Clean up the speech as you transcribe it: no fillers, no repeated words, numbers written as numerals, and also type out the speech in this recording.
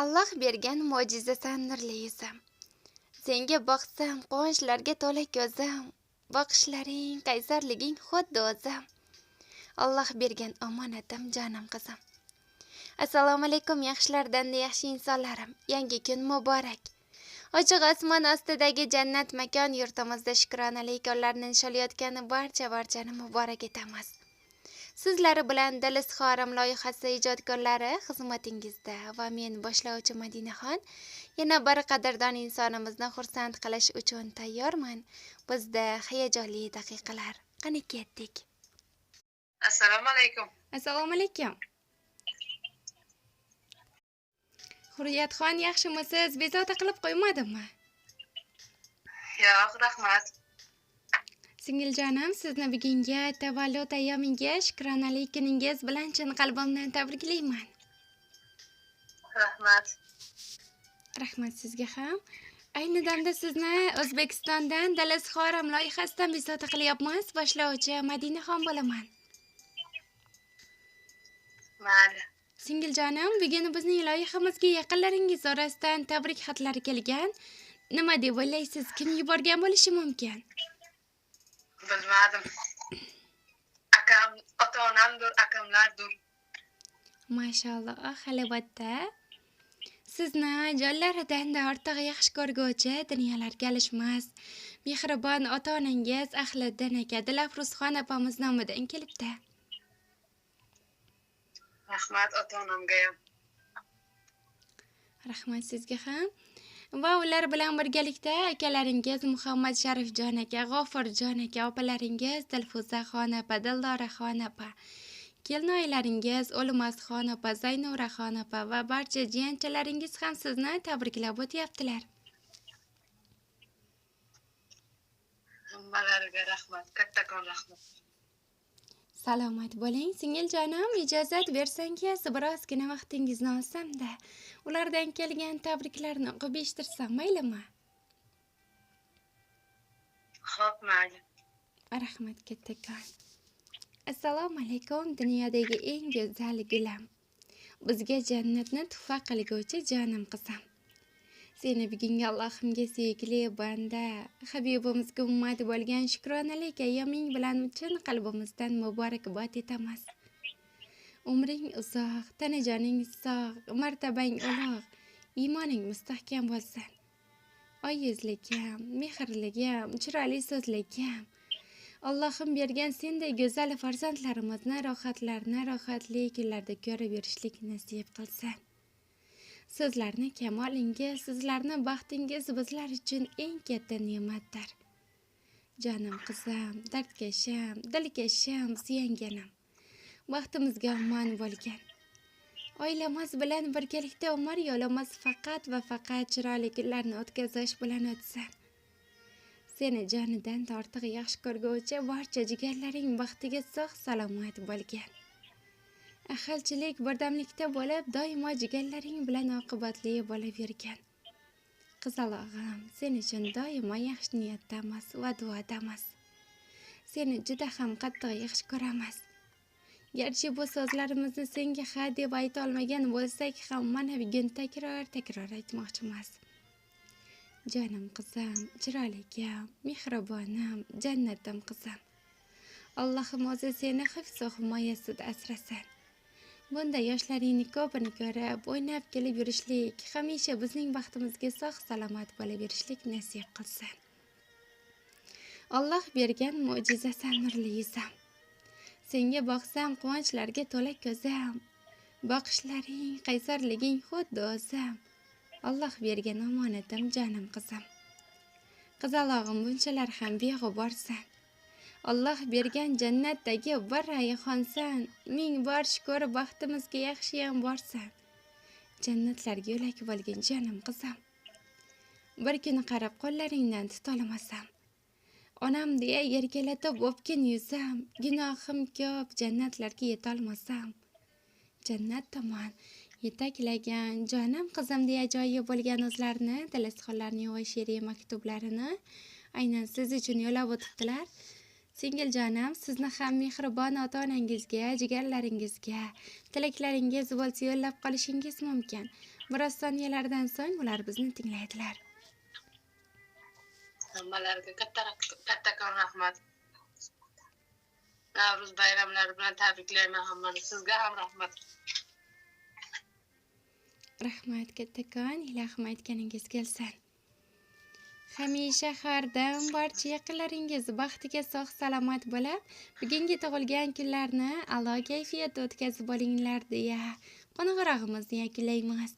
Alloh bergan mo'jizasan nurli yuzim. Senga boqsam quvonchlarga to'la ko'zim, boqishlaring, qaysarliging xuddi o'zim. Alloh bergan omonatim jonim qizim. Assalomu alaykum yaxshilardan yaxshi insonlarim. Yangi kun muborak. Ochiq osmon ostidagi jannat makon yurtimizda shukronali kunlarni nishonlayotgan barchani muborak etamiz. Sizlar bilan Dil izhorim loyihasi ijodkorlari xizmatingizda va men boshlovchi Madinaxon yana bir qadrdon insonimizni xursand qilish uchun tayyorman. Bizda hayajonli daqiqalar. Qani ketdik. Assalomu alaykum. Assalomu alaykum. Hurriyatxon, yaxshimisiz? Bezovta qilib qo'ymadimmi? Yo'q, rahmat. Singiljonim, sizni bugungi tavallud ayyomingiz, shukronali kuningiz bilan chin qalbimdan tabriklayman. Rahmat. Rahmat sizga ham. Ayni damda sizni O'zbekistondan Dil izhorim loyihasidan bezovta qilyapmiz. Boshlovchi Madinaxon bo'laman. Mayli. Singiljonim, bugun bizning loyihamizga yaqinlaringiz orasidan tabrik xatlari kelgan. Nima deb o'ylaysiz, kim yuborgan bo'lishi mumkin? Bilmadim. Akam, ota-onamdir, akamlardir. Mashalloh, albatta. Sizni jonlaridan ortiq yaxshi ko'rguvchi dunyolarga alishmas mehribon ota-onangiz Ahliddin aka, Dilafruzxon opamiz nomidan kelibdi. Rahmat ota-onamga ham. Rahmat sizga ham. Va ular bilan birgalikda akalaringiz Muhammad Sharifjon aka, G'ofurjon aka, opalaringiz Dilfuzaxon opa, Dildoraxon opa, kelinoylaringiz O'lmasxon opa, Zaynuraxon opa va barcha jiyanchalaringiz ham sizni tabriklab o'tyaptilar. Hammalariga rahmat, kattakon rahmat. Salomat bo'ling, singiljonim, ijozat bersangiz birozgina vaqtingizni olsam-da, ulardan kelgan tabriklarni o'qib eshittirsam maylimi? Xo'p, mayli. Rahmat kattakon. Assalomu alaykum, dunyodagi eng go'zal gulam. Bizga jannatni tuhfa qilguvchi jonim qizim. Seni bugungi Allohimga suyukli banda, Habibimizga ummat bo'lgan shukronalik ayyoming bilan chin qalbimizdan muborakbod etamiz. Umring uzoq, tanajoning sog', martabang ulug', iymoning mustahkam bo'lsin. Oy yuzligim, mehrligim, chiroyli so'zligim. Allohim bergan senday go'zal farzandlarimizni rohatlarni rohatli kunlarda ko'rib yurishlik nasib qilsin. Sizlarni kamolingiz, sizlarni baxtingiz bizlar uchun eng katta ne'matdir. Jonim qizim, dardkashim, dilkashim, suyanganim. Baxtimizga omon bo'lgan. Oilamiz bilan birgalikda umr yo'limiz faqat va faqat chiroyli kunlarni o'tkazish bilan o'tsin. Seni jonidan tortiq yaxshi ko'rguvchi barcha jigarlaring baxtiga sog' salomat bo'lgan. Ahilchilik birdamlikda bo'lib, doimo jigarlaring bilan oqibatli bo'lib yurgan. Qizalog'im, sen uchun doimo yaxshi niyatdamiz va duodamiz. Seni juda ham qattiq yaxshi ko'ramiz. Garchi bu so'zlarimizni senga ha deb ayta olmagan bo'lsak ham, mana bugun takror aytmoqchimiz. Jonim qizim, chiroyligim, mehribonim, jannatim qizim. Allohim o'zi seni hifz va himoyasida asrasin. Bunda yoshlaringni ko'pini ko'rib, o'ynab kelib yurishlik, hamisha bizning baxtimizga sog' salomat bo'lib yurishlik nasib qilsin. Alloh bergan mo'jizasan nurli yuzim. Senga boqsam quvonchlarga to'la ko'zim. Boqishlaring, qaysarliging xuddi o'zim. Alloh bergan omonatim jonim qizim. Qizalog'im, bunchalar ham beg'uborsan. Alloh bergan jannatdagi bir rayhonsan, ming bor shukr baxtimizga yaxshiyam borsan. Jannatlarga yo'lak bo'lgin jonim qizim. Bir kuni qarab qo'llaringdan tutolmasam, onam deya erkalatib o'pgin yuzim, gunohim ko'p jannatlarga yetolmasam. Jannat tomon yetaklagan jonim qizim deya joyi bo'lgan o'zlarini dil izhorlarining va she'riy maktublarini aynan siz uchun yo'lab o'tibdilar. Singiljonim, sizni ham mehribon ota-onangizga, jigarlaringizga tilaklaringiz bo'lsa yo'llab qolishingiz mumkin. Biroz soniyalardan so'ng ular bizni tinglaydilar. Hammalarga kattakon rahmat. Navruz bayramlari bilan tabriklayman hammani. Sizga ham rahmat. Rahmat kattakon, ilohim aytganingiz kelsin. Hamisha har dam barcha yaqinlaringiz baxtiga sog' salomat bo'lib, bugungi tug'ilgan kunlarni a'lo kayfiyatda o'tkazib olinglar deya qo'ng'irog'imizni yakunlaymiz.